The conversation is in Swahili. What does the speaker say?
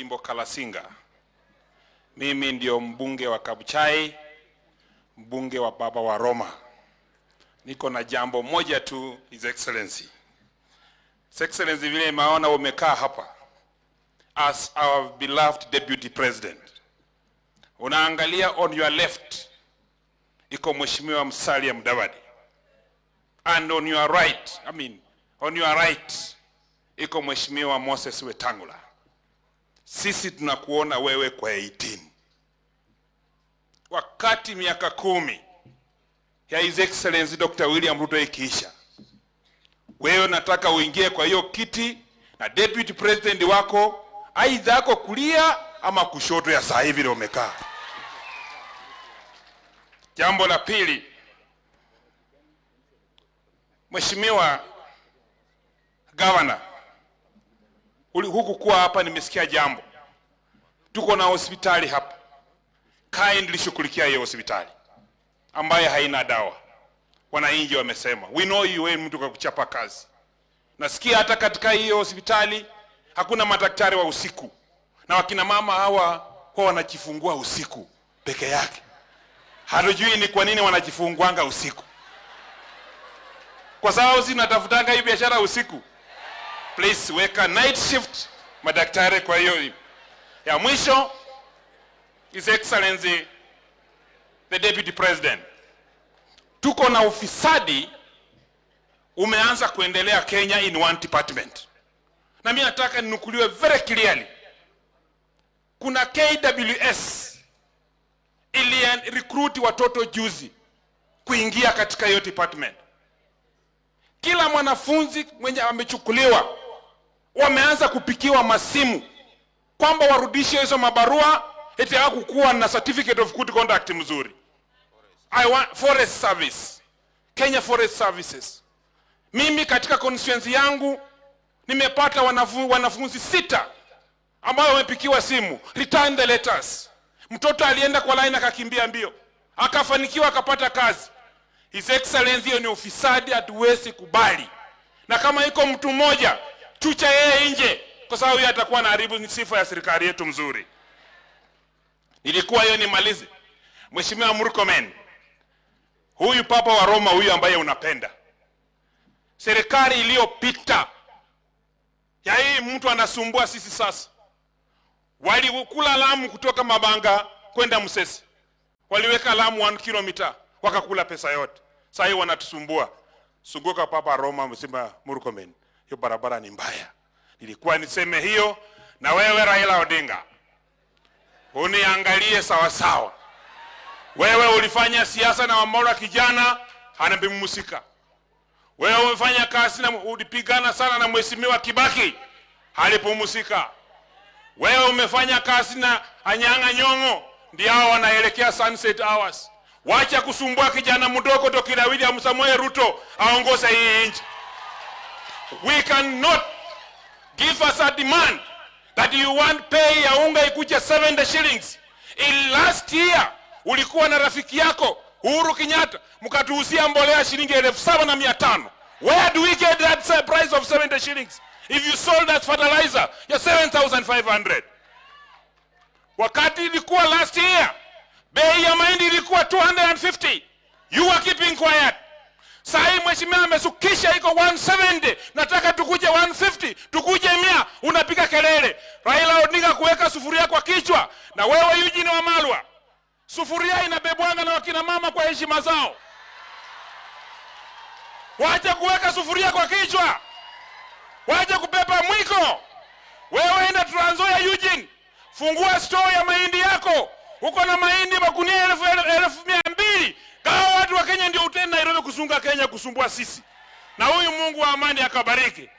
Kalimbo Kalasinga. Mimi ndio mbunge wa Kabuchai, mbunge wa Baba wa Roma. Niko na jambo moja tu, His Excellency. His Excellency, vile maona umekaa hapa as our beloved Deputy President. Unaangalia on your left iko Mheshimiwa Musalia Mudavadi, and on your right, I mean, on your right iko Mheshimiwa Moses Wetangula. Sisi tunakuona wewe kwa 18. Wakati miaka 10 ya His Excellency Dr. William Ruto ikiisha, wewe nataka uingie kwa hiyo kiti na Deputy President wako aidha ako kulia ama kushoto ya saa hivi ndio umekaa. Jambo la pili, Mheshimiwa Governor, huku kuwa hapa nimesikia jambo. Tuko na hospitali hapa, kindly shughulikia hiyo hospitali ambayo haina dawa. Wananchi wamesema, we know you, wewe mtu kwa kuchapa kazi. Nasikia hata katika hiyo hospitali hakuna madaktari wa usiku, na wakina mama hawa huwa wanajifungua usiku peke yake. Hatujui ni kwa nini wanajifunguanga usiku, kwa sababu si natafutanga hii biashara usiku. Please weka night shift madaktari. Kwa hiyo ya mwisho, His Excellency the Deputy President, tuko na ufisadi umeanza kuendelea Kenya in one department, na mimi nataka ninukuliwe very clearly. Kuna KWS ili recruit watoto juzi kuingia katika hiyo department. Kila mwanafunzi mwenye amechukuliwa, wameanza kupigiwa masimu kwamba warudishe hizo mabarua, eti hakukuwa na certificate of good conduct mzuri. I want Forest Service, Kenya Forest Services. Mimi katika constituency yangu nimepata wanafunzi sita ambao wamepigiwa simu, return the letters. Mtoto alienda kwa line akakimbia mbio, akafanikiwa, akapata kazi. His Excellency, hiyo ni ufisadi, hatuwezi kubali. Na kama iko mtu mmoja, chucha yeye nje, kwa sababu yeye atakuwa anaharibu sifa ya serikali yetu mzuri. Nilikuwa hiyo nimalize. Mheshimiwa Murkomen, huyu Papa wa Roma huyu ambaye unapenda, serikali iliyopita ya hii mtu anasumbua sisi sasa, walikula lami kutoka Mabanga kwenda Musese, waliweka lami 1 kilomita, wakakula pesa yote. Sasa hii wanatusumbua. Sunguka Papa Roma, Mheshimiwa Murkomen, hiyo barabara ni mbaya. Nilikuwa niseme hiyo, na wewe Raila Odinga uniangalie sawa sawa. Wewe ulifanya siasa na Wamora kijana anabimusika. Wewe umefanya kazi na ulipigana sana na Mheshimiwa Kibaki, alipumusika. Wewe umefanya kazi na Anyang'a Nyong'o, ndio hao wanaelekea sunset hours. Wacha kusumbua kijana mdogo Dr. William Samoei Ruto aongoze hii nchi. We cannot give us a demand that you want pay ya unga ikuje 70 shillings. In last year ulikuwa na rafiki yako Uhuru Kenyatta, mkatuuzia mbolea shilingi 7,500. Where do we get that price of 70 shillings if you sold that fertilizer ya 7500? Wakati ilikuwa last year, bei ya mahindi ilikuwa 250. You were keeping quiet. Saa hii mheshimiwa amesukisha iko 170, nataka tukuje 150, tukuje 100, unapiga kelele. Raila Odinga kuweka sufuria kwa kichwa, na wewe Eugene Wamalwa, sufuria inabebwanga na wakina mama kwa heshima zao. Wache kuweka sufuria kwa kichwa, wache kubeba mwiko. Wewe enda Trans Nzoia, Eugene, fungua store ya mahindi yako, uko na mahindi magunia 200,000, gawa watu wa Kenya, ndio utende Nairobi kusunga Kenya kusumbua sisi. Na huyu Mungu wa amani akabariki.